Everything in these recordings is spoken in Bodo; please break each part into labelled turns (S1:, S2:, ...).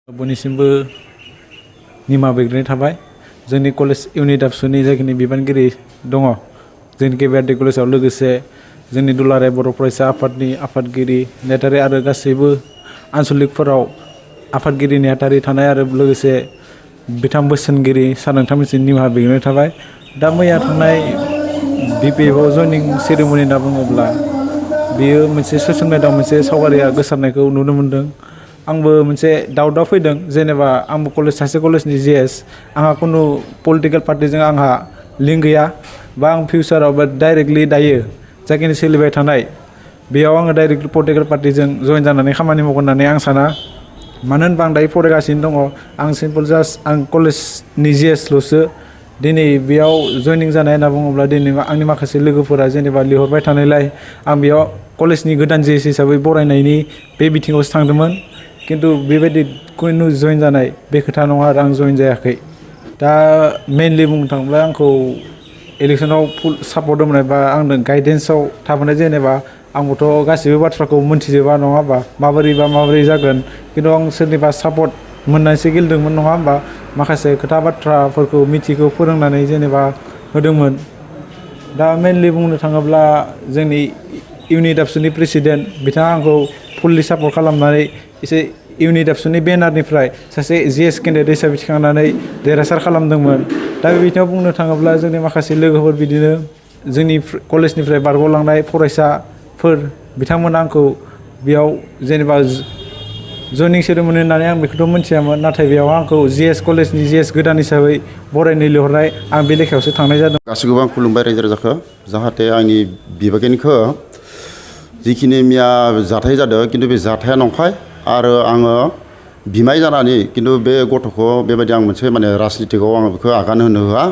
S1: बयनिसिमबो निमाहा बिग्रायनाय थाबाय जोंनि कलेज इउनिट आबसुनि जाखिनि बिबानगिरि दङ जोंनि केबिआरडि कलेजाव लोगोसे जोंनि दुलाराय बर' फरायसा आफादनि आफादगिरि नेहाथारि आरो गासैबो आनसलिकफोराव आफादगिरि नेहाथारि थानाय आरो लोगोसे बिथां बोसोनगिरि सार नोंथांमोननिसिम निमाहा बिग्रायनाय थाबाय। दा मैया थांनाय बिपिएफआव जयनिं सेरेमनि होनना बुङोब्ला बेयो मोनसे ससियेल मिडियाआव मोनसे सावगारिया गोसारनायखौ नुनो मोन्दों। आंबो मोनसे डाउटआव फैदों जेनेबा आंबो सासे कलेजनि जिएस आंहा खुनु पलिटिकेल पार्टिजों आंहा लिंक गैया बा आं फिउचाराव बा डाइरेक्टलि दायो जाखिनि सोलिबाय थानाय बेयाव आङो डाइरेक्टलि पलिटिकेल पार्टिजों जइन जानानै खामानि मावगोन होननानै आं साना। मानो होनबा आं दायो फरायगासिनो दङ आं सिम्पोल जास्ट आं कलेजनि जिएसल'सो दिनै बेयाव जयनिं जानाय होनना बुङोब्ला दिनै आंनि माखासे लोगोफोरा जेनेबा लिंहरबाय थानायलाय आं बेयाव कलेजनि गोदान जिएस हिसाबै बरायनायनि बे बिथिङावसो थांदोंमोन। खिन्थु बेबायदि कुनु जइन जानाय बे खोथा नङा आरो आं जइन जायाखै। दा मेनलि बुंनो थाङोब्ला आंखौ इलेक्सनाव फुल सापर्ट होनाय बा आंनो गाइडेन्सआव थाबोनाय जेनेबा आंबोथ' गासिबो बाथ्राखौ मोनथिजोबा नङा होमबा माबोरै जागोन खिन्थु आं सोरनिबा सापर्ट मोननानैसो गेलेदोंमोन नङा होमबा माखासे खोथा बाथ्राफोरखौ मिथिखौ फोरोंनानै जेनेबा होदोंमोन। दा मेनलि बुंनो थाङोब्ला जोंनि इउनिट आबसुनि प्रेसिडेन्ट बिथाङा आंखौ फुल्लि सापर्ट खालामनानै एसे इउनिट आबसुनि बेनारनिफ्राय सासे जिएस केन्डिडेट हिसाबै थिखांनानै देरहासार खालामदोंमोन। दा बे बिथिङाव बुंनो थाङोब्ला जोंनि माखासे लोगोफोर बिदिनो जोंनि कलेजनिफ्राय बारग'लांनाय फरायसाफोर बिथांमोना आंखौ बेयाव जेनेबा जयनिं सेरेमनि होननानै आं बेखौथ' मिथियामोन नाथाय बेयाव आंखौ जिएस कलेजनि जिएस गोदान हिसाबै बरायनो लिंहरनाय आं बे लेखायावसो थांनाय जादों।
S2: गासैखौबो आं खुलुमबाय रायजो राजाखौ जाहाथे आंनि बिबागिनिखौ जिखिनि मैया जाथाय जादों खिन्थु बे जाथाया नंखाय आरो आङो बिमाय जानानै खिन्थु बे गथ'खौ बेबायदि आं मोनसे माने राजनितिकआव आङो बेखौ आगान होनो होआ।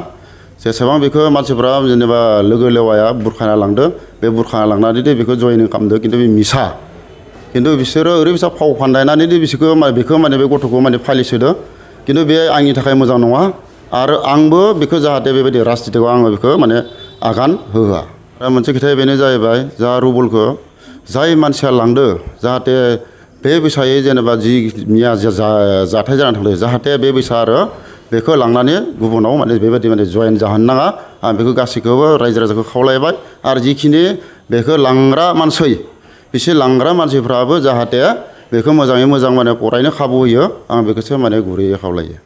S2: जेसेबां बेखौ मानसिफ्रा जेनेबा लोगो लेवाया बुरखाना लांदों बे बुरखाना लांनानै बेखौ जयनिं खालामदों खिन्थु बे मिसा खिन्थु बिसोरो ओरैबायसा फाव फान्दायनानै बेखौ माने बे गथ'खौ माने फालिस होदों खिन्थु बे आंनि थाखाय मोजां नङा आरो आंबो बेखौ जाहाथे बेबायदि राजनितिकआव आङो बेखौ माने आगान होआ। दा मोनसे खोथाया बेनो जाहैबाय जा रुबलखौ जाय मानसिया लांदो जाहाथे बे बैसायै जेनेबा जि मिया जाथाय जानानै थांदों जाहाथे बे बैसा आरो बेखौ लांनानै गुबुनाव माने बेबायदि माने जयेन जाहोनो नाङा आं बेखौ गासैखौबो रायजो राजाखौ खावलायबाय आरो जिखिनि बेखौ लांग्रा मानसि बिसोर लांग्रा मानसिफ्राबो जाहाथे बेखौ मोजाङै मोजां माने फरायनो खाबु होयो आं बेखौसो माने गुरैयै खावलायो।